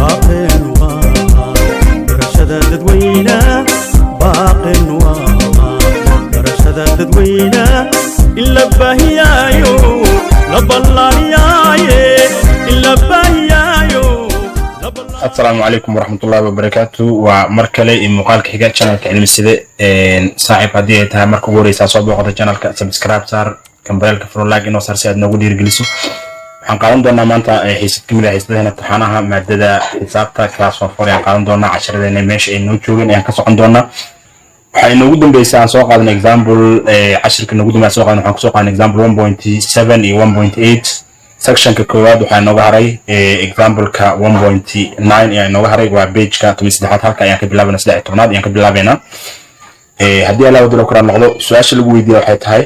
Baaqeen waa barashada dadweyne, baaqeen waa barashada dadweyne in la baahiyaayo, la ballaariyaaye, in la baahiyaayo. Asalaamu calaykum waraxmatullahi wabarakaatu. Waa mar kale iyo muuqaalka xiga channelka Cilmiside. Saaxiib, haddii ay tahay marka ugu horeysaa soo booqata channelka, subscribe saar, gambaleelka furo, like inoo saar si aad noogu dhiirigeliso. Waxaan qaadan doonaa maanta xiisad kamid ah xiisadaheena taxanaha maadada xisaabta class form four ayaan qaadan doonaa. Casharadeena meesha ay noo joogeen ayaan ka socon doonaa. Waxaa inoogu dambeysay aan soo qaadan example, cashirka inoogu dambeya soo qaadan, waxaan kusoo qaadan example 1.7 iyo 1.8. Sectionka koowaad waxaa inooga haray exampleka 1.9 ayaa inooga haray, waa pageka 13aad. Halka ayaan ka bilaabayna, 13aad ayaan ka bilaabaynaa haddii Allah wadalo karaa noqdo. Su-aasha lagu weydiiya waxay tahay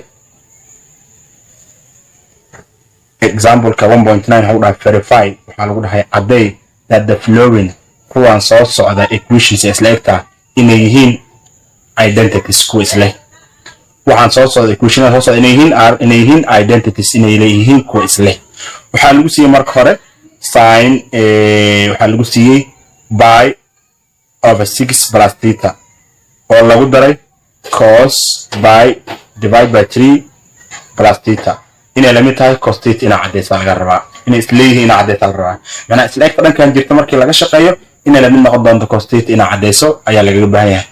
exampleka 1.9, waxaa lagu dhahay verify, waxaa lagu dhahay cadday, that the following, kuwan soo socda, equations ee isla egtaa inay yihiin identities, kuwa isleh. Waxaan soo socda, equationada soo socda, inay yihiin are inay yihiin identities, inay leeyihiin kuwa isleh. Waxaa lagu siiyey marka hore sin, waxaa lagu siiyey pi over six plus theta oo lagu daray cos pi divide by three plus theta inay lamid tahay cos theta. Inaa caddeysaa laga rabaa, inay isleeyihiin inaa caddeysaa la rabaa. Macnaa isla egta dhankan jirta markii laga shaqeeyo inay lamid noqon doonto cos theta, inaa caddeyso ayaa lagaga baahan yahay.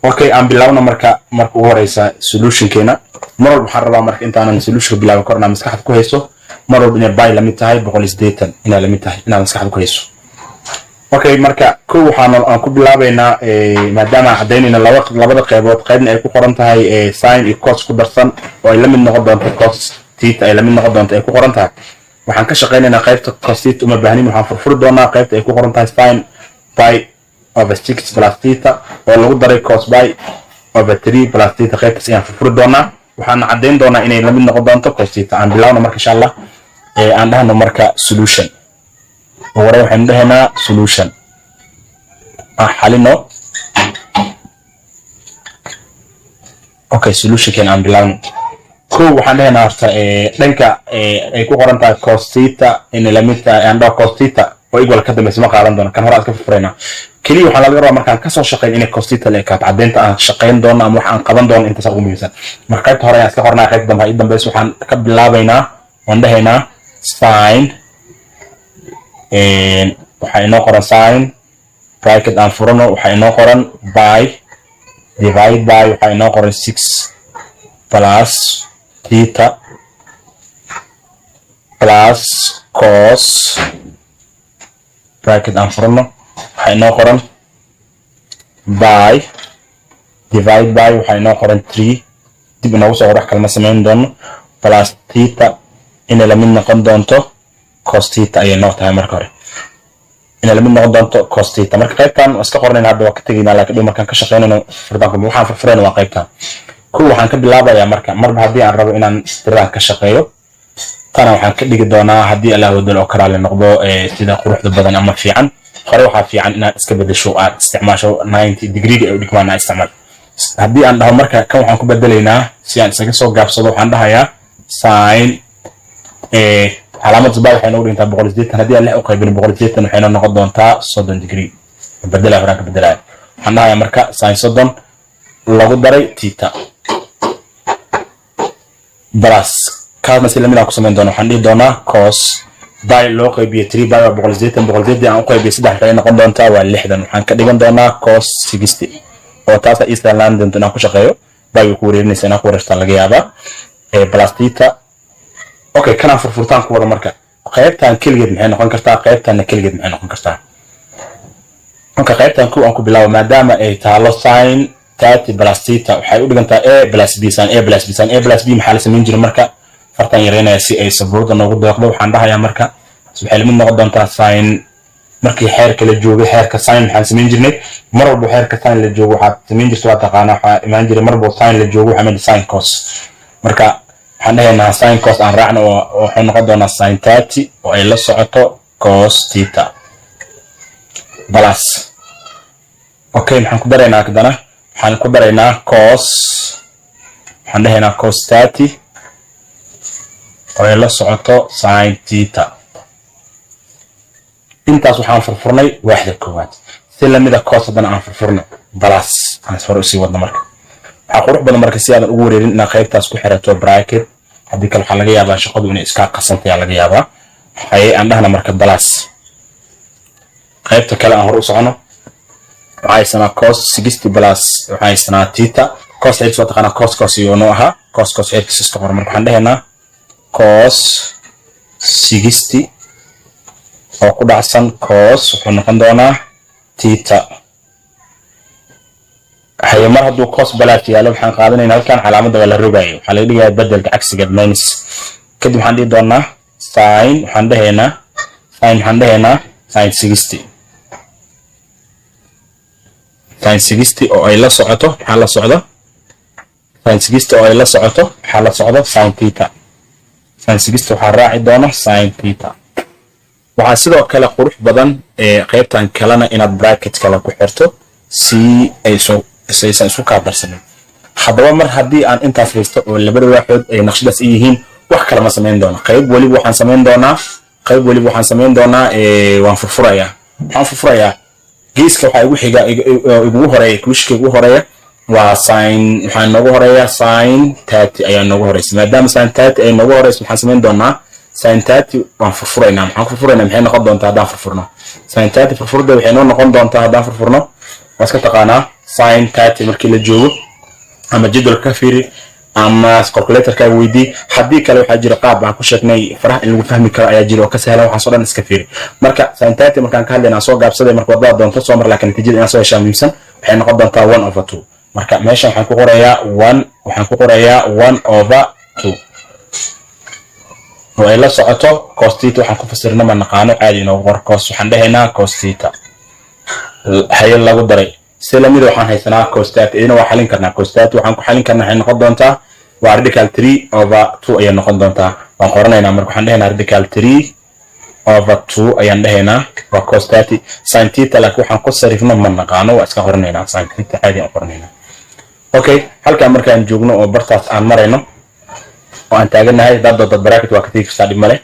Okay, aan bilaabno marka. Marka ugu horeysa solutionkeena, mar walba waxaan rabaa marka intaanan solutionka bilaabin kor inaad maskaxda ku hayso mar walba inay pi lamid tahay 180, inay lamid tahay inaad maskaxda ku hayso. Okay, marka kow waxaan aan ku bilaabaynaa, maadaama aan caddaynayno labada qeybood, qaybna ay ku qoran tahay sin iyo cos ku darsan oo ay la mid noqon doonto cos theta, ay la mid noqon doonto ay ku qoran tahay, waxaan ka shaqaynaynaa qaybta cos theta uma baahnin. Waxaan furfuri doonaa qaybta ay ku qoran tahay sin pi over six plus theta oo lagu daray cos pi over three plus theta. Qaybtaas ayaan furfuri doonaa, waxaan caddayn doonaa inay la mid noqon doonto cos theta. Aan bilaawno marka, insha Allah. Aan dhahno marka solution. Ugu hore waxaynu dhahaynaa solution, aan xalino. Okay, solutionkan aan bilaawno. Kow waxaan dhahaynaa horta dhanka ay ku qoran tahay cos theta inay la mid tahay, aan dhaho cos theta oo equal ka dambeysa ma qaadan doono, kan hore aan iska furfuraynaa. Keliya waxaa laga rabaa markaan kasoo shaqeyn inay cos theta la ekaato. Caddeynta aan shaqeyn doono ama wax aan qaban doono intaas ugu muhiimsan. Marka qaybta hore ayaan iska qornaa, qaybta dambe ii dambeysa. Waxaan ka bilaabaynaa oon dhahaynaa sin, waxaa inoo qoran sin, bracket aan furano, waxaa inoo qoran pi divide by, waxaa inoo qoran six plus theta plus cos, bracket aan furano, waxaa inoo qoran pi divide by, waxaa inoo qoran three, dib inoogu soo qor, wax kalema samayn doono, plus theta inay lamid noqon doonto cos theta ayay noo tahay. Marka hore inay lamid noqon doonto cos theta. Marka qaybtan waa iska qornayna, hadda waa ka tegaynaa, laakiin dhow markaan ka shaqeynayno furitaanka waxaan furfurayna waa qaybtan. Kow waxaan ka bilaabayaa marka, marba haddii aan rabo inaan tiradan ka shaqeeyo, tana waxaan ka dhigi doonaa haddii Allah wadal oo karaale noqdo sida quruxda badan ama fiican. Hore waxaa fiican inaad iska bedesho, aad isticmaasho 90 degreega ay u dhigmaan aad isticmaasho. Haddii aan dhaho marka kan waxaan ku bedelaynaa si aan isaga soo gaabsado, waxaan dhahayaa sin, calaamad pi waxay noogu dhigantaa 180. Haddii aan lix u qaybino 180, waxay noo noqon doontaa 30 degree. Bedelaya, horaan ka bedelaya. Waxaan dhahayaa marka sin 30 lagu daray theta plus, kaasna si lamid aan ku samayn doona. Waxaan dhihi doonaa cos pi loo qaybiyo three pi waa 180. 180 aan u qaybiyo saddex waxay noqon doontaa waa 60. Waxaan ka dhigan doonaa cos 60 oo taasa ii sahlaan doonto inaan ku shaqeeyo. Pi way ku wareerinaysa, inaan ku wareertaan laga yaabaa, plus theta. Okay, kanaan furfurtaan ku wada. Marka qaybtan keligeed maxay noqon kartaa? Qaybtanna keligeed maxay noqon kartaa? Marka qaybtan kow aan ku bilaabo, maadaama ay taalo sin 30 plus theta, waxay u dhigantaa a plus b, sin a plus b. Sin a plus b maxaa la samayn jiray? Marka fartan yareynaya si ay sabuurada noogu deeqdo. Waxaan dhahayaa marka waxay lamid noqon doontaa sin. Markii xeerka la joogay, xeerka sin maxaan samayn jirnay? Mar walba xeerka sin la joogo waxaad samayn jirta, waa taqaanaa, waxaa imaan jiray mar walba sin la joogo waxaa imaan sin cos. Marka waxaan dhahaynaa sin cos aan raacno oo waxay noqon doonaa sin 30 oo ay la socoto cos theta plus. Okay, maxaan ku daraynaa haddana? Waxaan ku daraynaa cos, waxaan dhahaynaa cos 30 oo ay la socoto sin theta. Intaas waxaan furfurnay waaxda koowaad. Si lamida cos haddana aan furfurno, plus aan hore usii wadno. Marka waxaa qurux badan marka, si aadan ugu wareerin, inaad qaybtaas ku xirato bracket. Haddii kale waxaa laga yaabaa shaqadu inay iskaa qasantay laga yaabaa. Haye, aan dhahna marka plus. Qaybta kale aan hore u socono. Waxaa haysanaa cos 60 plus, waxaa haysanaa theta. Cos xeerkiis waa taqaanaa, cos cos iyo noo ahaa, cos cos xeerkiis iska qor. Marka waxaan dhehaynaa cos 60 oo ku dhacsan cos wuxuu noqon doonaa theta. Haye, mar hadduu cos plus yaalo, waxaan qaadanaynaa halkan calaamadda waa la rogayo, waxaa laga dhigayaa bedelka cagsiga, minus. Kadib waxaan dhihi doonaa sin, waxaan dhehaynaa sin, waxaan dhehaynaa sin 60, sin 60 oo ay la socoto, maxaa la socdo? Sin 60 oo ay la socoto, waxaa la socdo sin theta. Sin 60 waxaa raaci doona sin theta. Waxaa sidoo kale qurux badan ee qaybtan kalena inaad bracket kale ku xirto si ay aysan isku kaa darsanin. Haddaba mar haddii aan intaas haysto oo labada waaxood ay naqshadaas yihiin, wax kale ma samayn doono. Qayb weliba waxaan samayn doonaa waan furfurayaa. Waxaan furfurayaa geeska waxaa igu xiga, igugu horeeya, equationka igu horeeya waa sin. Waxaa noogu horeeya sin 30 ayaa noogu horeysa. Maadaama sin 30 ay noogu horeyso, waxaan samayn doonaa sin 30 waan furfuraynaa. Maxaan ku furfuraynaa? Maxay noqon doontaa haddaan furfurno sin 30? Furfurda waxay noo noqon doontaa haddaan furfurno, waa iska taqaanaa sin 30 markii la joogo, ama jadwalka ka fiiri ama calculatorka weydii. Haddii kale waxaa jira qaab aan ku sheegnay faraha in lagu fahmi karo ayaa jira oo ka sahlan. Waxaas oo dhan iska fiiri. Marka sin 30 markaan ka hadlayna, aan soo gaabsaday. Marka wadada doonto soo mar, laakiin natiijada inaan soo heshaa muhiimsan. Waxay noqon doontaa one over two. Marka meeshan waxaan ku qorayaa one, waxaan ku qorayaa one over two oo ay la socoto cos theta. Waxaan ku fasirna ma naqaano, caadi inoogu qor cos. Waxaan dhehaynaa cos theta. Haye, lagu daray. Si lamida waxaan haysanaa cos 30. Idina waa xalin karnaa. Cos 30 waxaan ku xalin karnaa, waxay noqon doontaa waa radical three over two ayay noqon doontaa. Waan qoranaynaa. Marka waxaan dhehaynaa radical three over two ayaan dhehaynaa, waa cos 30. Sin theta laakiin waxaan ku sarifno ma naqaano, waa iska qoranaynaa sin theta, caadi aan qoranaynaa. Okay, halkaan markaan joogno oo bartaas aan marayno oo aan taaganahay, dad dad bracket waa ka tegi kartaa, dhib male.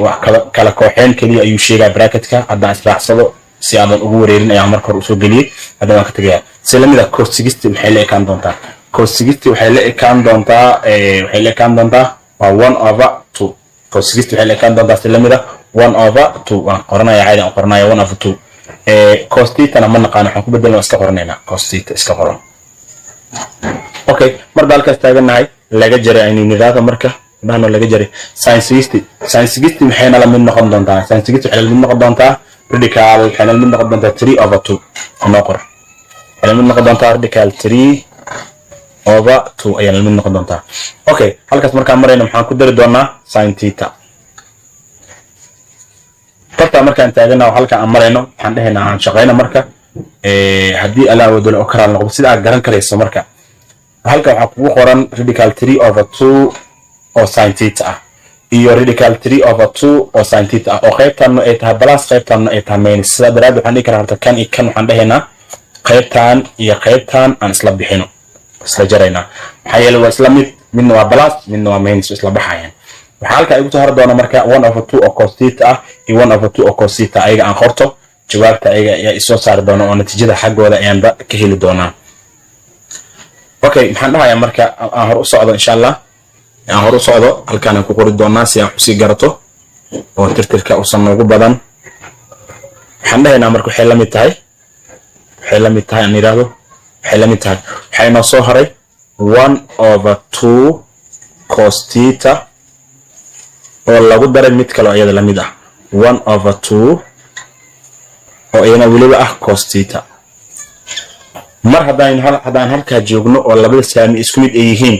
Wax kala kooxeen keliya ayuu sheegaa bracketka. Haddaan israacsado si aadan ugu wareerin ayaan marka hore usoo geliyey, haddana waan ka tegayaa. Si lamid ah cos 60 maxay la ekaan doontaa? Cos 60 waxay la ekaan doontaa, waxay la ekaan doontaa waa one over two. Cos 60 waxay la ekaan doontaa si lamid ah one over two. Waan qoranaya, caadi aan qoranaya, one over two. Cos theta-na ma naqaano, waxaan ku bedelna, waa iska qoranaynaa cos theta, iska qoran. Okay, marba halkaas taagannahay, laga jaray aynu nidhaahdo. Marka dhahno laga jaray sin 60. Sin 60 maxayna la mid noqon doontaa? Sin 60 waxay la mid noqon doontaa radical, waxay la mid noqon doontaa three over two. Inoo qor, waxay la mid noqon doontaa radical three over two ayaa la mid noqon doontaa. Okay, halkaas markaan marayno, maxaan ku dari doonaa? Sin theta. Bartaa markaan taagana oo halkaan aan marayno, waxaan dhehaynaa aan shaqayno. Marka haddii alla awoodole oo karaal noqdo, sida aad garan karayso, marka halkan waxaa kugu qoran radical three over two oo sin theta ah iyo radical three over two oo sin theta ah, oo qaybtanna ay tahay plus, qaybtanna ay tahay minus. Sidaa daraaddeed waxaan dhihi karaa horta kan iyo kan, waxaan dhehaynaa qaybtan iyo qaybtan aan isla bixino, isla jaraynaa. Maxaa yeelay waa isla mid, midna waa plus, midna waa minus, isla baxayaan. Waxaa halkaa igu soo hori doona marka one over two oo cos theta ah iyo one over two oo cos theta. Ayaga aan qorto, jawaabta ayaga ayaa isoo saari doona oo natiijada xaggooda ayaanba ka heli doonaa. Okay, maxaan dhahayaa marka? Aan hor u socdo, insha Allah, aan hor u socdo. Halkaan aan ku qori doonaa si aan usii garato oo tirtirka uusan noogu badan. Waxaan dhahaynaa marka waxay la mid tahay, waxay la mid tahay, aan yidhaahdo waxay la mid tahay, waxay noo soo haray one over two cos theta oo lagu daray mid kale oo iyada la mid ah, one over two oo iyana weliba ah cos theta. Mar haddaan halkaa joogno oo labada saami isku mid ay yihiin,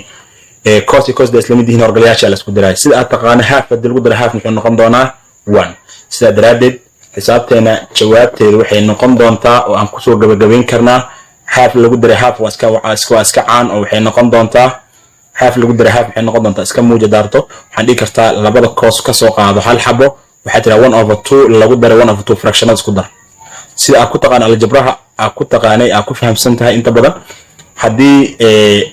cos iyo cos da isla mid yihiin, horgalayaasha la isku diray. Sida aad taqaano, half haddii lagu daro half muxuu noqon doonaa? One. Sidaa daraaddeed xisaabteena jawaabteedu waxay noqon doontaa oo aan kusoo gabagabayn karnaa, half lagu daray half waa iska caan oo waxay noqon doontaa, half lagu daray half waxay noqon doontaa, iska muuja daarto. Waxaan dhihi kartaa labada cos ka soo qaado hal xabo. Waxaa tiraa one over two lagu daray one over two, fractionada isku dar. Sida aad ku taqaan aljabraha, aad ku taqaanay, aad ku fahamsan tahay inta badan. Haddii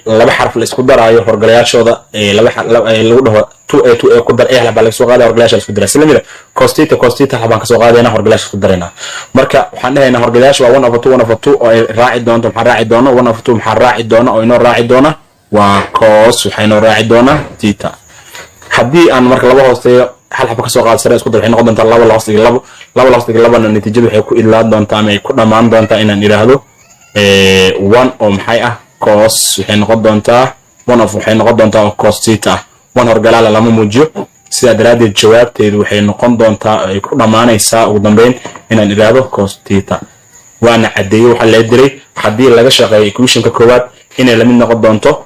laba xarf la isku daraayo, horgalayaashooda laba lagu dhaho 2a 2a ku dar, a hal baa laga soo qaadaya, horgalayaasha la isku daraa. Isla mida cos theta, cos theta hal baan kasoo qaadayna, horgalayaasha isku daraynaa. Marka waxaan dhahaynaa horgalayaasha waa 1/2, 1/2 oo ay raaci doonto. Maxaa raaci doono? 1/2. Maxaa raaci doona oo inoo raaci doona? Waa cos, waxaa inoo raaci doona theta. Haddii aan marka laba hooseeyo hal xabo kasoo qaad, sare isku dar, waxay noqon doontaa laba la hoos dhigay labo. Laba la hoos dhigay labana natiijadu waxay ku idlaan doontaa ama ay ku dhammaan doontaa inaan idhaahdo one oo maxay ah? Cos. Waxay noqon doontaa one of, waxay noqon doontaa oo cos theta ah. One horgalaala lama muujiyo. Sidaa daraaddeed jawaabteedu waxay noqon doontaa, ay ku dhammaanaysaa ugu dambeyn inaan idhaahdo cos theta. Waana caddeeyey waxaa lee diray haddii laga shaqeeyo equationka koowaad inay lamid noqon doonto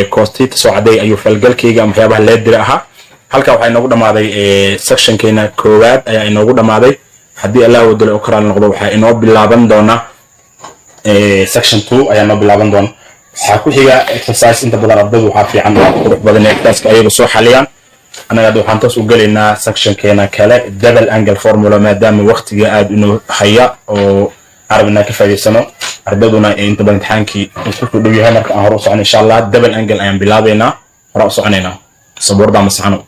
cos theta. Soo caddeey ayuu falgalkayga ama waxyaabaha lee diray ahaa. Halka waxaa inoogu dhammaaday sectionkeena koowaad ayaa inoogu dhammaaday. Haddii Allah wadalo u karaal noqdo, waxaa inoo bilaaban doona section 2 ayaa inoo bilaaban doona. Waxaa ku xiga exercise. Inta badan ardaydu waxaa fiican oo qurux badan exerciseka ayaga soo xaliyaan. Annaga hadda waxaan toos u gelaynaa sectionkeena kale, double angle formula, maadaama waqtiga aada inoo haya oo arabinaa ka faa'iidaysano, ardayduna inta badan imtixaankii uu kusoo dhow yahay. Marka aan hore u socono, insha Allah, double angle ayaan bilaabaynaa, hore u soconaynaa. Sabuurada masaxano.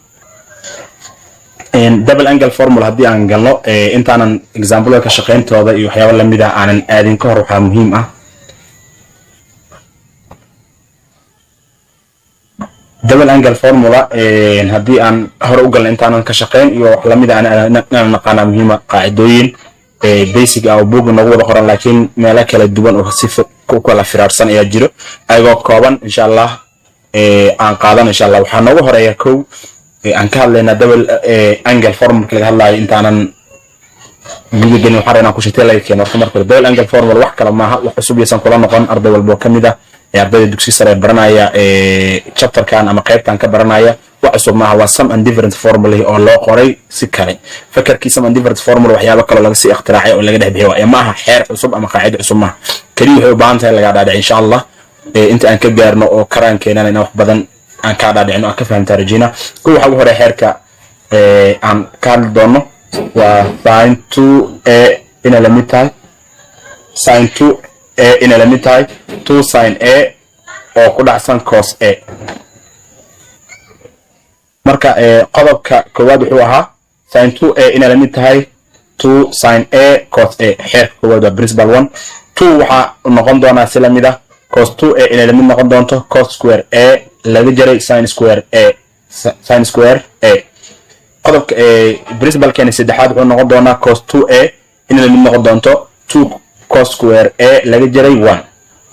Double angle formula haddii aan galno, intaanan example ka shaqayntooda iyo waxyaaba lamid ah aanan aadin ka hor, waxaa muhiim ah double angle formula haddii aan hore u galno, intaanan ka shaqayn iyo wax lamid ah, inaan naqaanaa muhiima qaacidooyin basic ah oo buugga noogu wada qoran, laakiin meelo kala duwan oo si ku kala firaarsan ayaa jiro. Ayagoo kooban, insha Allah, aan qaadano. Insha Allah, waxaa noogu horeeya kow aan ka hadlaynaa double angle formula laga hadlayo. Intaanan guda gelin, waxaan rabnaa ku shitay laga keeno horta. Marka hore, double angle formula wax kale maaha, wax cusub yaysan kula noqon. Arday walbo ka mid ah ee ardayda dugsi sare baranaya ee chapterkan ama qaybtan ka baranaya, wax cusub maaha. Waa sum and difference formula oo loo qoray si kale. Fakarkii sum and difference formula waxyaabo kaloo laga sii ikhtiraacay oo laga dhex bixiyo waaye. Ma aha xeer cusub ama qaacido cusub maaha. Keliya waxay u baahan tahay lagaa dhaadhic. Insha Allah, inta aan ka gaarno oo karaan keenana inaan wax badan aan kaa dhaadhicino, aan ka fahamtaa rajina. Kuwa waxaa ugu horeeya xeerka aan ka hadli doono waa sin 2a inay la mid tahay, sin 2a inay la mid tahay 2 sin a oo ku dhacsan cos a. Marka qodobka koowaad wuxuu ahaa sin 2a inay la mid tahay 2 sin a cos a. Xeerka koowaad waa principal 1. 2 waxaa noqon doonaa si lamid ah cos 2a inay la mid noqon doonto cos square a laga jaray sin square a, sin square a. Qodobka principalkeena saddexaad wuxuu noqon doonaa cos 2a inay la mid noqon doonto 2 cos square a laga jaray 1.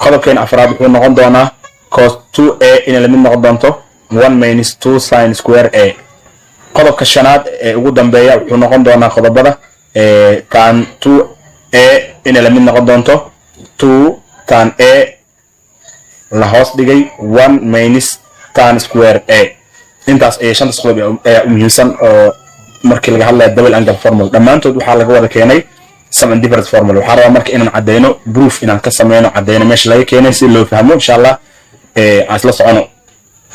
Qodobkeena afraad wuxuu noqon doonaa cos 2a inay la mid noqon doonto 1 minus 2 sin square a. Qodobka shanaad ee ugu dambeeya wuxuu noqon doonaa qodobada tan 2a inay la mid noqon doonto 2 tan a la hoos dhigay 1 minus tan square a. Intaas ayay shantaas qodob ayaa u muhiimsan oo markii laga hadlayo double angle formula. Dhammaantood waxaa laga wada keenay sum and difference formula. Waxaa rabaa marka inaan caddeyno, proof inaan ka sameyno, caddeyno meesha laga keenay si loo fahmo. Insha Allah, aan isla socono.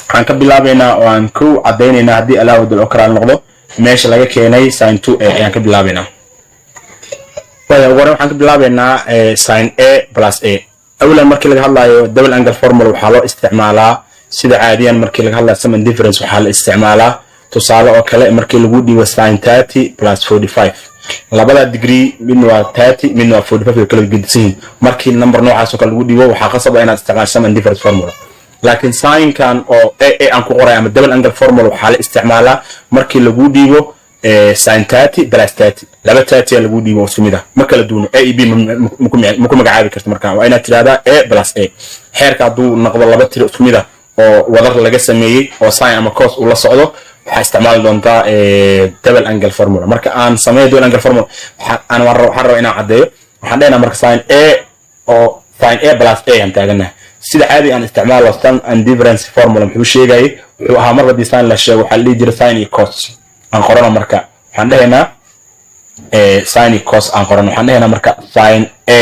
Waxaan ka bilaabaynaa oo aan kow caddeynaynaa, haddii Allah wadal oo karaal noqdo, meesha laga keenay sin 2a ayaan ka bilaabaynaa. Waaya, ugu horreyn waxaan ka bilaabaynaa sin a plus a. Awalan, markii laga hadlayo double angle formula, waxaa loo isticmaalaa sida caadiyan markii laga hadlayo sum and difference. Waxaa la isticmaalaa tusaale oo kale markii lagu dhiibo sin 30 plus 45. Labada degree, midna waa 30, midna waa 45, way kala gedisan yihiin. Markii number noocaas oo kale lagu dhiibo, waxaa qasab ah inaad isticmaasho sum and difference formula. Laakiin sinkan oo a a aan ku qoray ama double angle formula waxaa la isticmaalaa markii lagu dhiibo sin 30 plus 30. Laba 30 lagu dhiibo oo isku mid ah, ma kala duwno. A e b ma ku magacaabi karto. Marka waa inaad tidhahdaa a plus a. Xeerka hadduu noqdo laba tiro isku mid ah oo wadar laga sameeyey oo sin ama cos uu la socdo, waxaa isticmaali doontaa double angle formula. Marka aan sameeyo double angle formula, waxaan rabaa inaan caddeeyo. Waxaan dhehnaa marka sin a oo sin a plus a aan taaganahay. Sida caadi aan isticmaalo sum and difference formula, muxuu sheegayay? Wuxuu ahaa marba haddii sin la sheego, waxaa la dhihi jiray sin iyo cos aan qorano. Marka waxaan dhehaynaa sin iyo cos aan qorano. Waxaan dhehaynaa marka sin a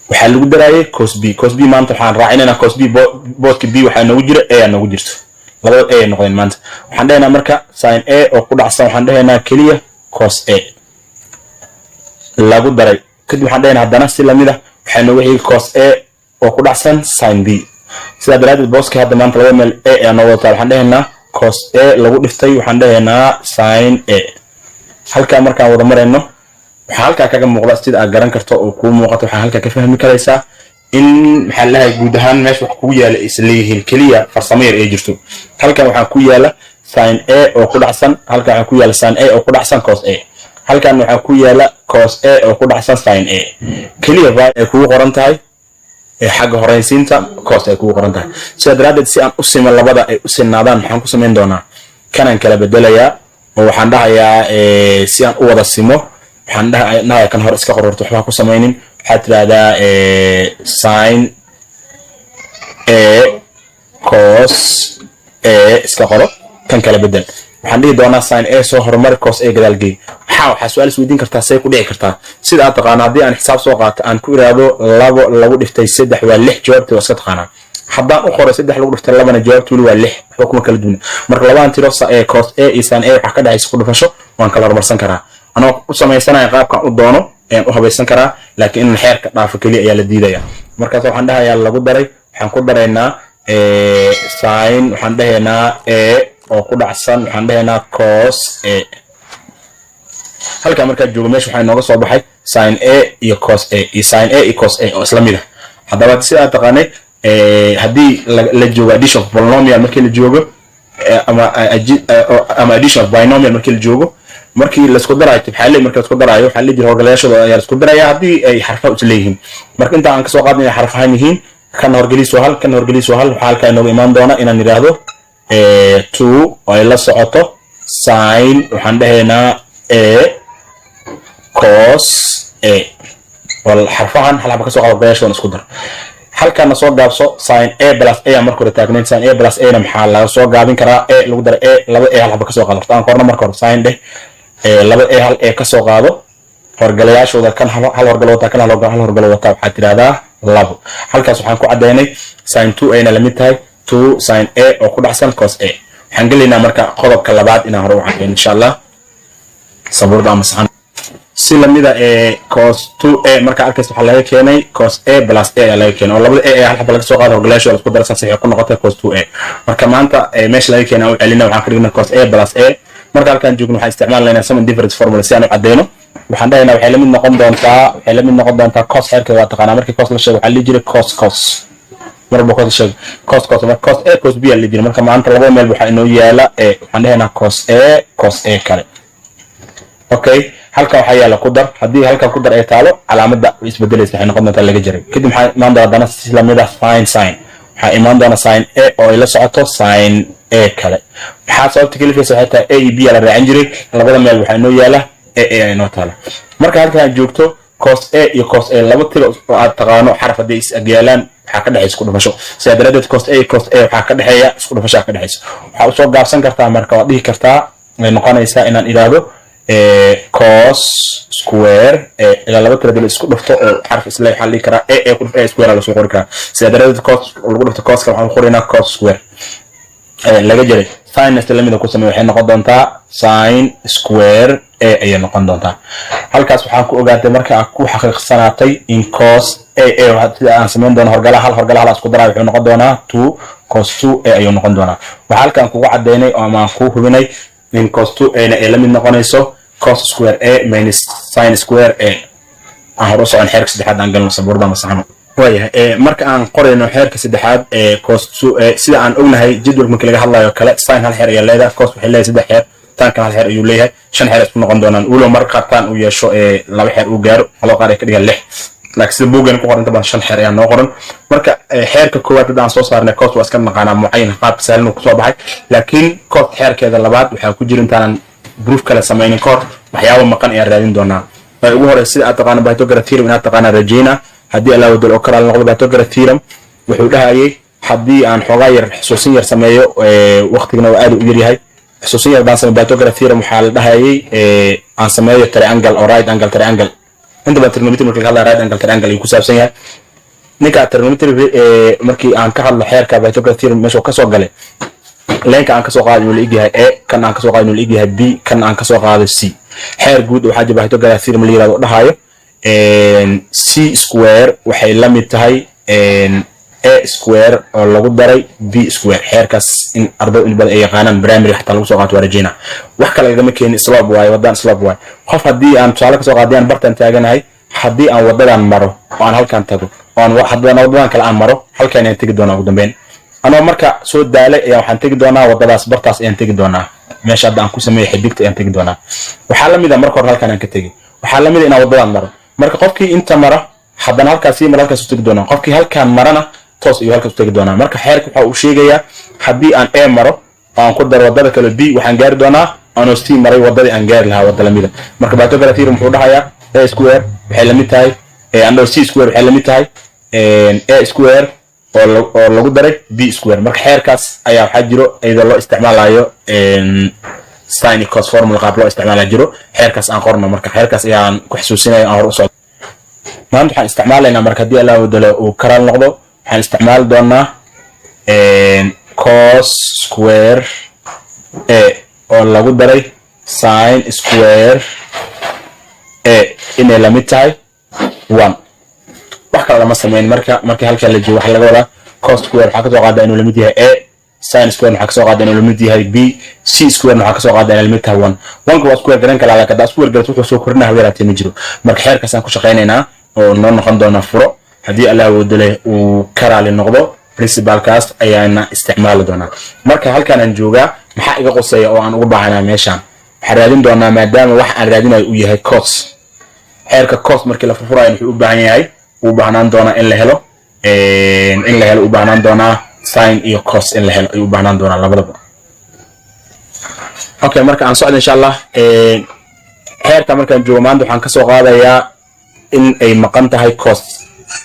waxaa lagu daraayay cos b. Cos b maanta waxaan raacinaynaa cos b. Booska b waxaa noogu jira a aa noogu jirto. Labada a ay noqdeen maanta. Waxaan dhehaynaa marka sin a oo ku dhacsan, waxaan dhehaynaa keliya cos a lagu daray. Kadib waxaan dhehaynaa haddana si lamid ah waxaa noogu xigi cos a oo oo ku dhacsan sin b. Sidaa daraaddeed, booskii hadda maanta laba meel a ayaa noo wadataa. Waxaan dhehaynaa cos a lagu dhiftay, waxaan dhehaynaa sin a. Halkaa markaan wada marayno, waxaa halkaa kaga muuqda, sida aad garan karto oo kuu muuqato, waxaa halkaa ka fahmi karaysaa in, maxaa lahay, guud ahaan meesha wax kugu yaala is leeyihiin, keliya farsamo yar ay jirto. Halkan waxaa ku yaala sin a oo ku dhacsan, halkan waxaa ku yaala sin a oo ku dhacsan cos a, halkan waxaa ku yaala cos a oo ku dhacsan sin a. Keliya ba ay kugu qoran tahay ee xagga horeysiinta cos ay kugu qoran tahay. Sidaa daraaddeed, si aan u simo labada ay u sinaadaan, maxaan ku samayn doonaa? Kanaan kala bedelayaa oo waxaan dhahayaa, si aan u wada simo, waxaan dhahayaa kan hore iska qororto, waxbaa ku samaynin. Waxaad tidhahdaa sin a cos a iska qoro, kan kala bedel. Waxaan dhihi doonaa sin a soo horumari, cos a gadaal gey. Waxaa su-aal isweydiin kartaa: say ku dhici kartaa? Sida aad taqaano, haddii aan xisaab soo qaato, aan ku iraahdo labo lagu dhiftay saddex waa lix, jawaabta waa iska taqaanaa. Haddaan u qoray saddex lagu dhiftay labana, jawaabta weli waa lix, waxba kuma kala duwana. Marka labadan tiro, cos a iyo sin a, waxaa ka dhexaysa ku dhufasho. Waan kala horumarsan karaa anoo u samaysanaya qaabkan u doono ayaan u habaysan karaa, laakiin in xeerka dhaafo keliya ayaa la diidaya. Markaas waxaan dhahayaa lagu daray, waxaan ku daraynaa sin, waxaan dhahaynaa a oo ku dhacsan, waxaan dhahaynaa cos a. Halkaa markaa joogo, meesha waxaa inooga soo baxay sin a iyo cos a iyo sin a iyo cos a oo isla mid ah. Haddaba, sida aad taqaanay, haddii la joogo addition of polynomial markii la joogo ama addition of binomial markii la joogo, markii laisku daraayo tibxaale, markii laisku daraayo, waxaa la jira horgalayaashooda ayaa laisku daraya haddii ay xarfa is leeyihiin. Marka inta aan kasoo qaadnay xarf ahaan yihiin, kan horgeliis waa hal, kan horgeliis waa hal, waxaa halkaa inooga imaan doona inaan yidhaahdo two oo ay la socoto sin, waxaan dhahaynaa a cos a, oo xarfahan hal xaba kasoo qaado, horgalayaashooda isku dar. Halkaana soo gaabso sin a plus a. Aan marka hore taagnayn sin a plus a na maxaa laga soo gaabin karaa? A lagu dara a, laba a hal xaba kasoo qaado. Horta aan qorno marka hore sin dheh, laba a hal a kasoo qaado horgalayaashooda. Kan hal horgalo wataa, kan hal horgalo wataa, waxaad tidhahdaa labo. Halkaas waxaan ku caddaynay sin two a na lamid tahay two sin a oo ku dhacsan cos a. Waxaan gelaynaa marka qodobka labaad inaan hore u caddayn, insha Allah. Sabuurda ama saxan si lamida ee cos two a marka arkaysa, waxaa laga keenay cos a plus a ayaa laga keenay, oo labada a ee hal xaba laga soo qaado, horgalayaasha la isku dara, saas waxay ku noqotay cos two a. Marka maanta meesha laga keenay u celina, waxaan ka dhignay cos a plus a. Marka halkaan joogno, waxaan isticmaalaynaa sum and difference formula si aan u caddeyno. Waxaan dhahaynaa waxay la mid noqon doontaa, waxay la mid noqon doontaa cos. Xeerkeeda waa taqaanaa. Markii cos la sheego, waxaa la dhihi jiray cos cos. Marba cos la sheego, cos cos, marka cos a cos b aa la dhihi jiray. Marka maanta labada meel waxaa inoo yaala a. Waxaan dhahaynaa cos a cos a kale. Okay, halkan waxaa yaala ku dar. Haddii halkan ku dar ay taalo, calaamadda way isbedelaysa, waxay noqon doontaa laga jaray. Kadib maxaa imaan doona? Haddana si lamid ah sin sin, waxaa imaan doona sin a oo ay la socoto sin a kale. Maxaa sababta kelifaysa? Waxay tahay a iyo b aa la raacin jiray. Labada meel waxaa inoo yaala a, a inoo taala. Marka halkan aad joogto, cos a iyo cos a, laba tiro oo aad taqaano xaraf hadday is agyaalaan, waxaa ka dhexaysa isku dhufasho. Sidaa daraaddeed, cos a cos a waxaa ka dhexeeya isku dhufasho ka dhexaysa. Waxaa usoo gaabsan kartaa, marka waad dhihi kartaa, way noqonaysaa inaan idhaahdo cos square. Ilaa laba tiro dil isku dhufto oo xarf isle, waxaa la dhihi karaa a a ku dhuf a square aa lasoo qori karaa. Sidaa daraaddeed, cos lagu dhufto coska waxaan ku qoraynaa cos square laga jaray sin lamida ku samey, waxay noqon doontaa sin square a ayay noqon doontaa. Halkaas waxaan ku ogaatay, marka aad ku xaqiiqsanaatay, in cos a a sida aan samayn doono, horgalaha hal horgalaha hal isku daraa, wuxuu noqon doonaa two cos two a ayuu noqon doonaa. Waxaa halkan kugu cadeynay oo ama aan kuu hubinay in cos two a na ay la mid noqonayso cos square a minus sin square a. Aan hor u socon, xeerka saddexaad aan galno, sabuurda ama saxno. Waayahay, marka aan qorayno xeerka saddexaad ee cos two a, sida aan ognahay, jadwalka markii laga hadlayo kale, sin hal xeer ayaa leedahay, cos waxay leedahay saddex xeer, tankan hal xeer ayuu leeyahay, shan xeer isku noqon doonaan. Walow marka qaar tan uu yeesho ee laba xeer uu gaaro, haloo qaar ay ka dhigaan lix, laakiin sida buuggan ku qoran, inta badan shan xeer ayaa noo qoran. Marka xeerka koowaad hadda aan soo saarnay, cos, waa iska naqaanaa, mucayan qaabka sahlan uu kusoo baxay. Laakiin cos xeerkeeda labaad waxaa ku jira, intaanan proof kale samaynin kahor, waxyaabo maqan ayaan raadin doonaa. Ay ugu horey, sida aad taqaano Pythagoras theorem, inaad taqaanaa rajayna. Haddii Allah wadal oo kale noqdo, Pythagoras theorem wuxuu dhahayay, haddii aan xoogaa yar xusuusin yar sameeyo, waqtigana waa aad u yaryahay, xusuusin yar baan sameeyo. Pythagoras theorem waxaa la dhahayay, aan sameeyo triangle oo right angle triangle. Inta badan trigonometry marka laga hadlayo, right angle triangle ayuu ku saabsan yahay. Ninka trigonometry, markii aan ka hadlo xeerka Pythagoras theorem, meesha uu kasoo galay, leenka aan kasoo qaaday inuu la egyahay a, kan aan kasoo qaaday inuu la egyahay b, kan aan kasoo qaaday c. Xeer guud waxaa jira Pythagoras theorem la yirahdo, dhahayo c square waxay la mid tahay A square oo lagu daray B square. Xeerkaas in arday in badan ay yaqaanaan, primary xataa lagu soo qaato waa rajayna. Wax kale lagama keenin, slope waaye, wadaan slope waaye. Qof haddii aan tusaale kasoo qaadii, aan bartaan taaganahay, haddii aan wadadan maro oo aan halkan tago oo aan haddana wadadan kale aan maro, halkan ayaan tegi doonaa ugu dambeyn. Anoo marka soo daalay ayaa waxaan tegi doonaa wadadaas, bartaas ayaan tegi doonaa, meesha hadda aan ku sameeyay xidigta ayaan tegi doonaa. Waxaa la mid a marka hore halkan aan ka tegi, waxaa la mid a inaan wadadan maro. Marka qofkii inta mara, haddana halkaas sii mara, halkaas u tegi doonaa. Qofkii halkaan marana, toos ayuu halkaas u tegi doonaa. Marka xeerka waxa uu sheegayaa, haddii aan A maro oo aan ku daro wadada kale B, waxaan gaari doonaa anoo sii maray wadadii aan gaari lahaa wadda lamida. Marka Pythagoras theorem wuxuu dhahayaa A square waxay lamid tahay, andho C square waxay lamid tahay A square oo lagu daray B square. Marka xeerkaas ayaa waxaa jiro iyadoo loo isticmaalayo sin cos formula, qaab loo isticmaala jiro. Xeerkaas aan qorno. Marka xeerkaas ayaan ku xasuusinaya aan hor u socdo. Maanta waxaan isticmaalaynaa marka, haddii Allah wadalo uu karaal noqdo, waxaan isticmaali doonaa cos square A oo lagu daray sin square A inay lamid tahay 1. Wax kale lama sameyn. Marka markii halkan la joogo, waxaa laga wadaa cos square waxaa kasoo qaada inuu lamid yahay A, sin square waxaa kasoo qaada inuu lamid yahay B, C square waxaa kasoo qaada inay lamid tahay 1. One-ka waa square garan kala, laakiin haddaa square garat wuxuu soo kordhinaya haba yaraatee ma jiro. Marka xeerkaasaan ku shaqaynaynaa oo noo noqon doona furo, haddii Allah wadale uu karaali noqdo. Principalkaas ayaana isticmaali doonaa. Marka halkan aan joogaa, maxaa iga qoseeya oo aan ugu baahanaa? Meeshaan waxaan raadin doonaa, maadaama wax aan raadinayo uu yahay cos, xeerka cos markii la furfurayo wuxuu u baahan yahay, uu baahnaan doonaa in la helo u baahnaan doonaa sin iyo cos in la helo ayuu u baahnaan doonaa labadaba. Okay, marka aan socda, insha Allah. Xeerka markaan joogo maanta, waxaan kasoo qaadayaa in ay maqan tahay cos,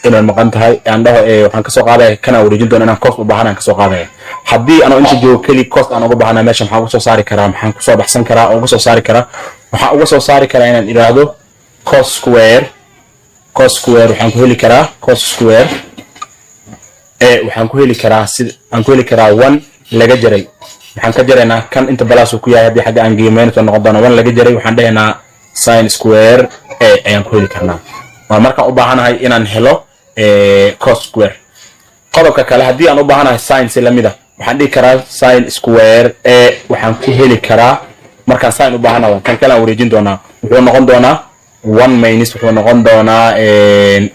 inay maqan tahay aan dhaho, waxaan kasoo qaadaya kanaan wareejin doona inaan cos u baahan aan kasoo qaadaya. Haddii anoo inta joogo keli cos aan uga baahnaa, meesha maxaan uga soo saari karaa? Maxaan kusoo baxsan karaa oo uga soo saari karaa? Waxaan uga soo saari karaa inaan idhaahdo cos square, cos square waxaan ku heli karaa, cos square waxaan ku heli karaa, si aan ku heli karaa 1 laga jaray, waxaan ka jaraynaa kan inta plus uu ku yahay, haddii xagga aan geeyo minus oo noqon doona, 1 laga jaray, waxaan dhahaynaa sin square A ayaan ku heli karnaa. Waa markaan u baahanahay inaan helo cos square. Qodobka kale, haddii aan u baahanahay sin, si lamid a waxaan dhihi karaa sin square A waxaan ku heli karaa, markaan sin u baahanahay, kan kale aan wareejin doonaa, wuxuu noqon doonaa 1 minus, wuxuu noqon doonaa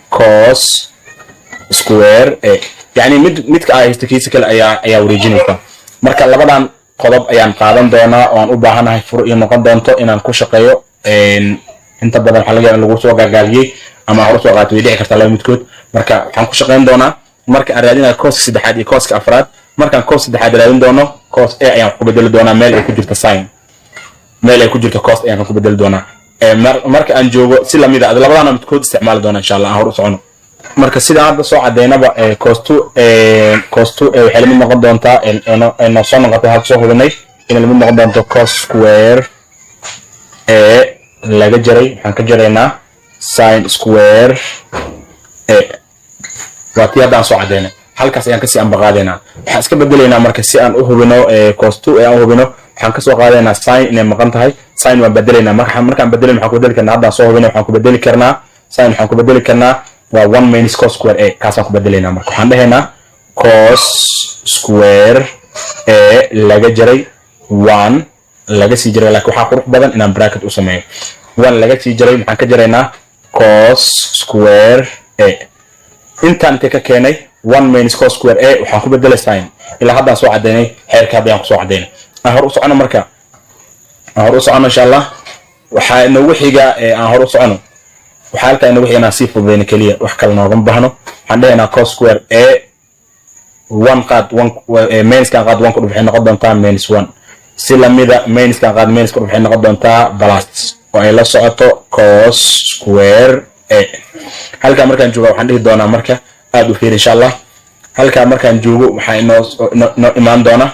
cos square A. Yani mid midka ay haysto kiisa kale ayaa wareejinaysa. Marka labadan qodob ayaan qaadan doonaa oo aan u baahanahay furo iyo noqon doonto inaan ku shaqeeyo. Inta badan waxaa laga yaaba in lagu soo gaagaabiyey ama hore soo qaatay, way dhici kartaa laba midkood. Marka waxaan ku shaqeyn doonaa marka aan raadinayo coska saddexaad iyo coska afraad. Markaan cos saddexaad raadin doono, cos A ayaan wax ku bedeli doonaa meel ay ku jirto sin, meel ay ku jirto cos ayaan ku bedeli doonaa. Marka aan joogo si lamid a labadana midkood isticmaali doona, insha Allah. Aan hor u socono. Marka sidaan hadda soo cadeynaba, cos two, cos two waxay lamid noqon doontaa, noo soo noqotay, hadda soo hubinay inay lamid noqon doonto cos square A laga jaray, waxaan ka jaraynaa sin square A. Waa tii hadda aan soo cadeynay. Halkaas ayaan kasii ambaqaadaynaa. Waxaan iska bedelaynaa marka, si aan u hubino cos two ee aan u hubino, waxaan kasoo qaadaynaa sin inay maqan tahay. Sin waan bedelaynaa. Marka markaan bedelayno, waxaan ku bedeli karnaa, haddaan soo hubinay, waxaan ku bedeli karnaa sin, waxaan ku bedeli karnaa waa 1 minus cos square A, kaasaan ku bedelaynaa. Marka waxaan dhahaynaa cos square A laga jaray 1 laga sii jaray, laakiin waxaa qurux badan inaan bracket u sameeyo, 1 laga sii jaray, maxaan ka jaraynaa? Cos square A. Intaan intee ka keenay? 1 minus cos square A waxaan ku bedelay sin. Ilaa haddaan soo cadeynay xeerka, hadda ayaan kusoo cadeynay. Aan hor u socono. Marka aan hor u socono, insha Allah. Waxaa inoogu xiga, aan hor u socono, waxaa halkaa inoogu xiga inaan sii fududeyno keliya, wax kale noogama baahno. Waxaan dhahaynaa cos square A, 1 qaad, 1 minuskan qaad, 1 ku dhuf, waxay noqon doontaa minus 1. Si lamida minuskan qaad, minus ku dhuf, waxay noqon doontaa plus, oo ay la socoto cos square A. Halkaa markaan jooga, waxaan dhihi doonaa, marka aad u fiir, insha Allah. Halkaa markaan joogo, waxaa inoo imaan doona,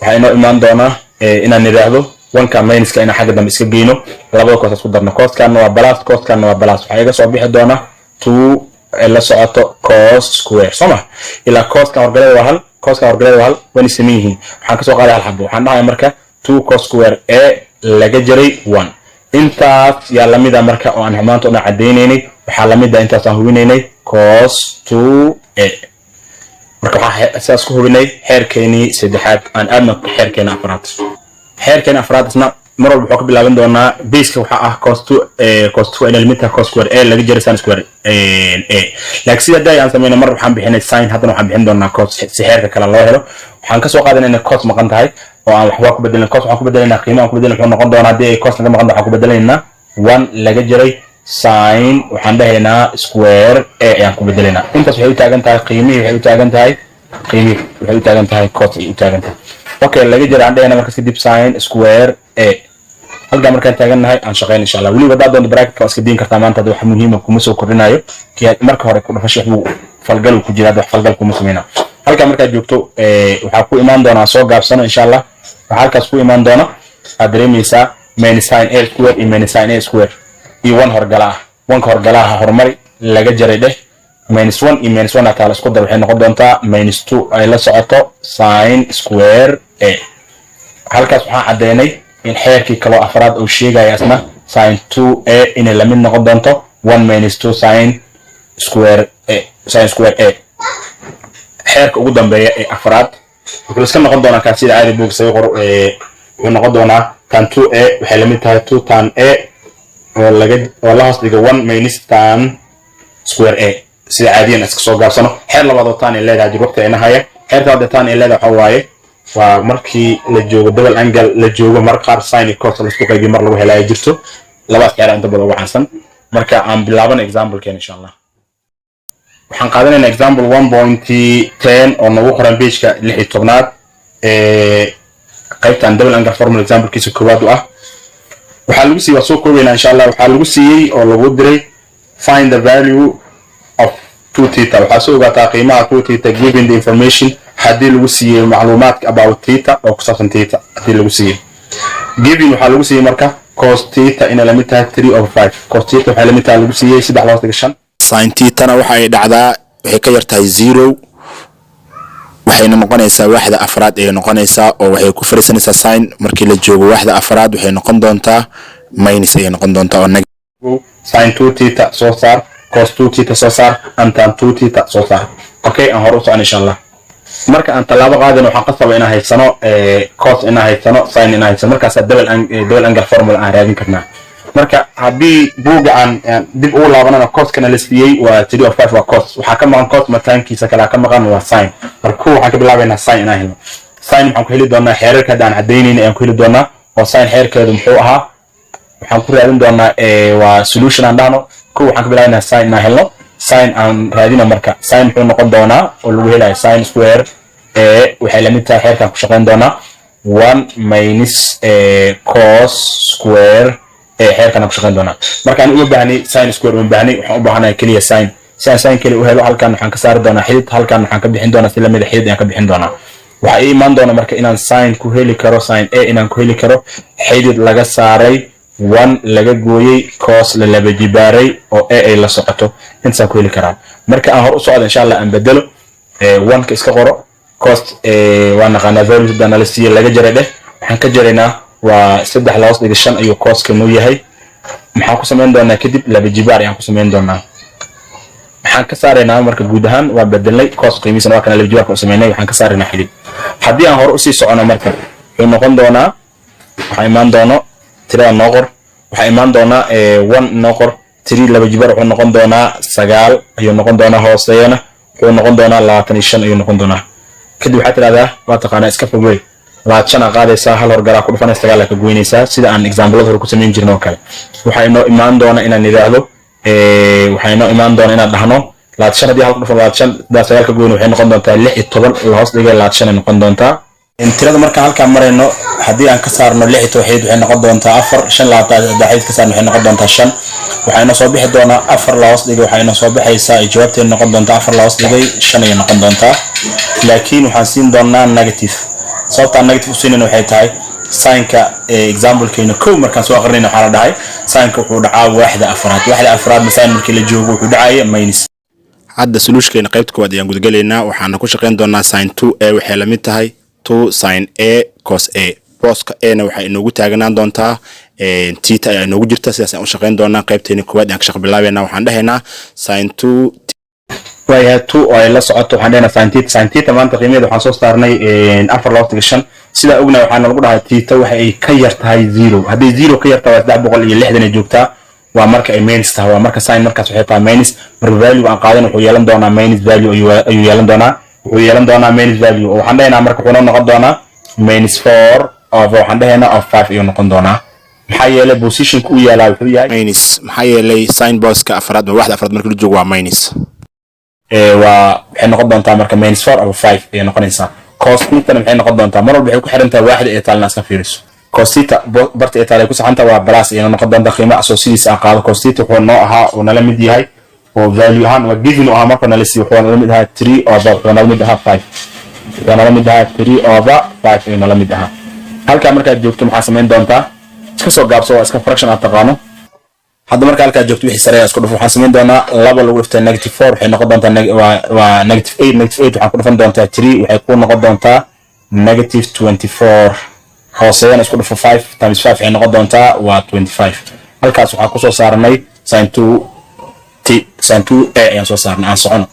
waxaa inoo imaan doonaa inaan idhaahdo 1-ka minuska inaan xagga dambe iska geyno, labada cos isku darno. Coskanna waa plus, coskanna waa plus. Waxaa iga soo bixi doona 2 ay la socoto cos square, soo ma? Ilaa coskan horgalada waa hal, coskan horgalada waa hal, wayna saman yihiin. Waxaan kasoo qaaday hal xabo. Waxaan dhahaya marka 2 cos square A laga jaray 1. Intaas yaa lamida marka oo aan maanta o dhan cadaynaynay. Waxaa lamid ah intaasaan hubinaynay, cos two A. Marka waxaa sidaas ku hubinay xeerkeenii saddexaad. Aan aadna xeerkeena afraad. Xeerkeena afraad isna mar walba wuxuu ka bilaaban doonaa baseka waxaa ah cos two, cos two inay lamid tahay cos square A laga jaray sin square A. Laakiin sida hadda aan sameynay, mar waxaan bixinay sin, haddana waxaan bixin doonaa cos si xeerka kale loo helo. Waxaan kasoo qaadanay inay cos maqan tahay oo aan waxba ku bedelin. Cos waxaan ku bedelaynaa, qiimaha aan ku bedelin wuxuu noqon doonaa, haddii ay cos naga maqan tahay, waxaan ku bedelaynaa one laga jaray sin, waxaan dhahaynaa square A ayaan ku bedelaynaa. Intaas waxay u taagan tahay qiimihii, waxay u taagan tahay qiimihii, waxay u taagan tahay cos ay u taagan tahay. Okay, laga jaray aan dhahaynaa markaas kadib sin square A. Halkaa markaan taagannahay aan shaqeyn, insha Allah. Weliba haddaad doonto bracketka waa iska diin kartaa. Maanta hadda wax muhiima kuma soo kordhinayo. Marka hore ku dhafasho waxbuu falgal ku jira, hadda wax falgal kuma sameyna. Halkaa markaad joogto waxaa ku imaan doonaa, soo gaabsano insha Allah, waxaa halkaas ku imaan doona, aad dareemaysaa, minus sin A square iyo minus sin A square iyo one horgala ah. Oneka horgalaha horumari, laga jaray dheh. Minus one iyo minus one taala isku dar, waxay noqon doontaa minus two ay la socoto sin square A. Halkaas waxaan caddeynay in xeerkii kaloo afraad uu sheegaya isna sin two A inay lamid noqon doonto one minus two sin square A, sin square A. Xeerka ugu dambeeya ee afraad wuxuu iska noqon doonaa kaa sida caadi buug isaga qor. Wuxuu noqon doonaa tan two A waxay lamid tahay two tan A oo laga oo la hoos dhigo one minus tan square A. Sida caadiyan iska soo gaabsano. Xeer labaad oo tan ay leedahay jir, waqti ayna haya. Xeerka labaad ee tan ay leedahay waxa waaye, waa markii la joogo double angle la joogo, mar qaar sin iyo cos la isku qaybiyo mar lagu helayo jirto. Labadaas xeer inta badan ugu caansan. Marka aan bilaabana example-keen, insha Allah. Waxaan qaadanaynaa example 1.10 oo nagu qoran pageka 16aad ee qaybtan double angle formula. Examplekiisa koowaad u ah waxaa lagu siiyey, waa soo koobaynaa insha Allah. Waxaa lagu siiyey oo lagu diray: find the value of two theta, waxaa soo ogaataa qiimaha two theta, given the information, haddii lagu siiyey macluumaadka, about theta, oo ku saabsan theta haddii lagu siiyey. Given waxaa lagu siiyey marka cos theta inay lamid tahay 3/5. Cos theta waxay lamid tahay, lagu siiyey, saddex hoos dhiga shan. Sin thetana waxa ay dhacdaa, waxay ka yartahay zero, waxayna noqonaysaa waaxda afraad ayay noqonaysaa, oo waxay ku fariisanaysaa sin markii la joogo waaxda afraad, waxay noqon doontaa minus ayay noqon doontaa oo Sin two theta soo saar, cos two theta soo saar, and tan two theta soo saar. Okay, aan hore u socon, insha Allah. Marka aan tallaabo qaadayno, waxaan qasaba inaan haysano cos, inaan haysano sin, inaan haysano. Markaasaa double angle formula aan raadin karnaa. Marka haddii buugga aan dib ugu laabanana, coskana la siiyey waa 3/5, waa cos. Waxaa ka maqan cos, mataankiisa kalaa ka maqan waa sin. Marka kow waxaan ka bilaabaynaa sin inaan helno. Sin waxaan ku heli doonaa xeerarka hadda aan caddaynayna ayaan ku heli doonaa. Oo sin xeerkeedu muxuu ahaa? Waxaan ku raadin doonaa waa solution aan dhahno. Kow waxaan ka bilaabaynaa sin inaan helno. Sin aan raadina. Marka sin muxuu noqon doonaa oo lagu helayo? Sin square A waxay lamid tahay, xeerkaan ku shaqayn doonaa, one minus cos square A. Xeerkaan aan ku shaqayn doonaa. Marka aan uma baahnay sin square, uma baahnay, waxaan u baahanahay keliya sin. Si aan sin keliya u helo, halkan waxaan ka saari doonaa xidid, halkan waxaan ka bixin doonaa si lamida xidid ayaan ka bixin doonaa. Waxaa ii imaan doona marka inaan sin ku heli karo, sin A inaan ku heli karo xidid laga saaray one laga gooyey cos la laba jibaaray oo A ay la socoto. Intaasaan ku heli karaa. Marka aan hor u socdo, insha Allah, aan bedelo. One-ka iska qoro, cos waa naqaanaa value haddaan nala siiye. Laga jaray dheh. Waxaan ka jaraynaa waa saddex la hoos dhiga shan ayuu coska noo yahay. Maxaan ku samayn doonaa kadib? Laba jibaar ayaan ku samayn doonaa. Waxaan ka saaraynaa marka guud ahaan waa bedelnay cos, qiimihiisana waa kana, laba jibaarka u samaynay, waxaan ka saaraynaa xidid. Haddii aan hore usii socono, marka wuxuu noqon doonaa, waxaa imaan doono tirada noo qor, waxaa imaan doonaa one noo qor, three laba jibaar wuxuu noqon doonaa sagaal ayuu noqon doonaa, hooseeyana wuxuu noqon doonaa 25 ayuu noqon doonaa. Kadib waxaa tidhahdaa, waa taqaanaa, iska fogey, 25 aa qaadaysaa, hal horgalaa ku dhufanaysa, sagaal aa ka goynaysaa, sida aan examplada hore ku samayn jirno oo kale. Waxaa inoo imaan doona inaan yidhaahdo, waxaa inoo imaan doona inaan dhahno 25 haddii hal ku dhufan 25, hadaa sagaal ka goyno, waxay noqon doontaa 16 la hoos dhigay 25 ay noqon doontaa tirada. Markaan halkaan marayno, haddii aan ka saarno 16 xidid, waxay noqon doontaa afar. Shan labaatan haddaa xidid ka saarno, waxay noqon doontaa shan. Waxaa inoo soo bixi doonaa afar la hoos dhigay, waxaa inoo soo baxaysaa ay jawaabteeda noqon doontaa afar la hoos dhigay shan ayay noqon doontaa. Laakiin waxaan siin doonaa negative. Sababtaan negative u siinayna waxay tahay sinka examplekeena kow markaan soo aqrinayna waxaa la dhahay sinka wuxuu dhacaa waaxda afraad. Waaxda afraadna sin markii la joogo wuxuu dhacaya minus. Hadda solutionkeena qaybta koowaad ayaan gudagelaynaa. Waxaana ku shaqayn doonaa sin two A waxay la mid tahay two sin A cos A. Booska A na waxay inoogu taagnaan doontaa Theta ayaa inoogu jirta. Sidaas ayaan u shaqeyn doonaa. Qaybteeni koowaad ayaan ka shaqo bilaabeynaa. Waxaan dhehaynaa sin two Waayahay, two oo ay la socoto, waxaan dhehnaa sin theta. Sin theta maanta qiimaheeda waxaan soo saarnay afar laba tiga shan. Sidaa ognahay, waxaana lagu dhahay theta waxa ay ka yar tahay zero. Hadday zero ka yar tahay, waa 360 ay joogtaa. Waa marka ay minus tahay, waa marka sin markaas waxay tahay minus. Marka value aan qaadan wuxuu yeelan doonaa minus value ayuu yeelan doonaa. Wuxuu yeelan doonaa minus value oo waxaan dhehaynaa marka wuxuu noo noqon doonaa minus four over, waxaan dhehaynaa, of five ayuu noqon doonaa. Maxaa yeelay positionka uu yaalaa wuxuu yahay minus. Maxaa yeelay sin booska afraad ama waxda afraad marka la joogo waa minus. Waa waxay noqon doontaa marka minus four over five ayay noqonaysaa. Cos theta-na maxay noqon doontaa? Mar walba waxay ku xiran tahay waaxda ee taalna iska fiiriso. Cos theta barta ee taal ay ku saxan tahay waa plus ayay noqon doontaa. Qiimaha soo sidiisa aan qaado, cos theta wuxuu noo ahaa oo nala mid yahay oo value ahaan waa given u ahaa marka nala siiyo, wuxuu nala mid ahaa three over, wuxuu nala mid ahaa five, wuxuu nala mid ahaa three over five ayuu nala mid ahaa. Halkaa markaad joogto, maxaa samayn doontaa? Iska soo gaabso, waa iska fraction aad taqaano. Hadda marka halkaa joogto, wixii sareeya isku dhufo. Waxaan samayn doonaa laba lagu dhiftay negative four waxay noqon doontaa waa negative eight. Negative eight waxaan ku dhufan doontaa three, waxay ku noqon doontaa negative 24. Hooseeyana isku dhufo, five times five waxay noqon doontaa waa 25. Halkaas waxaan kusoo saarnay sin two t, sin two a ayaan soo saarnay. Aan socono.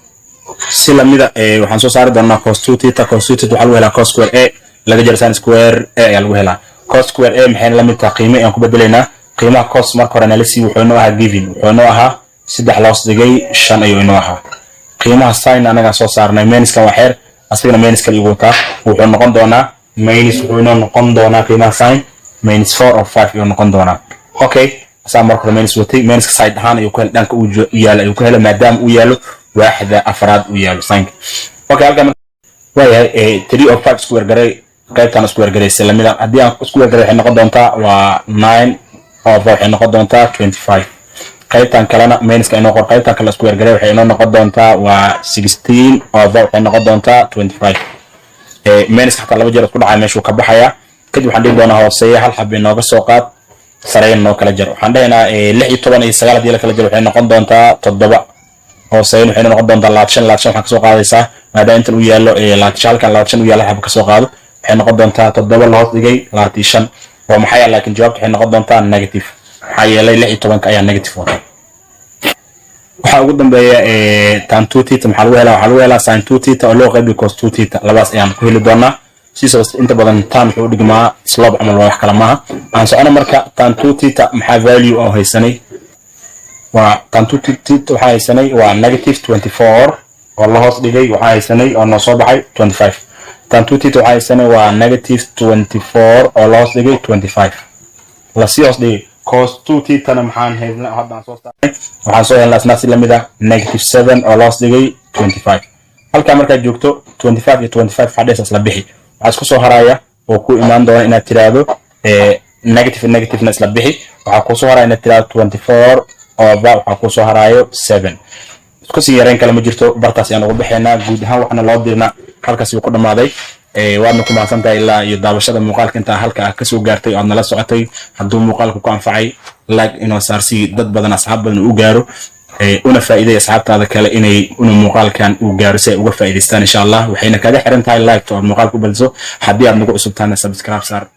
Si lamida waxaan soo saari doonaa cos two theta. Cos two theta waxaa lagu helaa cos square a laga jaro sin square a ayaa lagu helaa. Cos square a maxay la mid tahay? Qiime ayaan ku bedelaynaa. Qiimaha cos marka hore nala sii wuxuu inoo ahaa given, wuxuu inoo ahaa saddex loos dhigay shan ayuu inoo ahaa. Qiimaha sin anagaa soo saarnay. Minuskan waa xeer, asagana minus kale igu wataa. Wuxuu noqon doonaa minus, wuxuu inoo noqon doonaa qiimaha sin minus four of five ayuu noqon doonaa. Okay, asaa marka hore minus watay. Minuska side ahaan ayuu ku helay, dhanka uu yaalo ayuu ku helay, maadaama uu yaalo waaxda afraad uu yaalo sinka. Okay, halkan waayahay, three of five square garay, qaybtan square garaysa lamida. Haddii aan square garay, waxay noqon doontaa waa nine over, waxay noqon doontaa 25. Qaybtan kalena minuska inoo qor. Qaybtan kale square garay, waxay inoo noqon doontaa waa 16 over, waxay noqon doontaa 25. Minuska xataa laba jeer isku dhacay, meeshuu ka baxayaa. Kadib waxaan dhihi doonaa hooseeya hal xab inooga soo qaad, sareyn noo kala jar. Waxaan dhahaynaa 16 iyo sagaal haddii la kala jaro, waxay noqon doontaa toddoba. Hooseyn waxay noqon doontaa 25. 25 waxaa kasoo qaadaysaa, maadaama intan uu yaallo 25, halkan 25 uu yaallo, xab kasoo qaado, waxay noqon doontaa toddoba la hoos dhigay 25. Oo maxay? Laakiin jawaabta waxay noqon doontaa negative, maxaa yeelay 16-ka ayaa negative wata. Waxaa ugu dambeeya tan two theta. Maxaa lagu helaa? Waxaa lagu helaa sin two theta oo loo qaybiyo cos two theta. Labadaas ayaan ku heli doonaa. Siisoo inta badan tan wuxuu u dhigmaa slope camal, waa wax kale maaha. Aan socono. Marka tan two theta maxaa value oo haysanay? Waa tan two theta waxaa haysanay waa negative 24 oo la hoos dhigay, waxaa haysanay oo noo soo baxay 25. Tan two theta waxaa haysanay waa negative 24 oo la hoos dhigay 25, lasii hoos dhigay. Cos two thetana maxaan helnay? Haddaan soo saarnay, waxaan soo helnaa isna si lamid ah negative seven oo la hoos dhigay 25. Halkaa markaad joogto, 25 iyo 25 waxaa dhees isla bixi. Waxaa isku soo haraya oo ku imaan doona inaad tiraahdo negative, negativena isla bixi. Waxaa kusoo haraya inaad tiraahdo 24 over, waxaa kusoo haraayo seven. Isku sii yareyn kale ma jirto. Bartaas ayaan ugu bixaynaa. Guud ahaan waxaana loo dirna halkaas uu ku dhammaaday. Waadna ku mahadsan tahay ilaa iyo daawashada muuqaalka intaa halka ah kasoo gaartay oo aad nala socotay. Hadduu muuqaalka ku anfacay, like inoo saar si dad badan, asxaab badan u gaaro, una faa'iiday asxaabtaada kale inay inuu muuqaalkan uu gaaro si ay uga faa'iidaystaan, insha Allah. Waxayna kaga xiran tahay like oo aad muuqaalka u badiso. Haddii aad nagu cusub tahana, subscribe saar.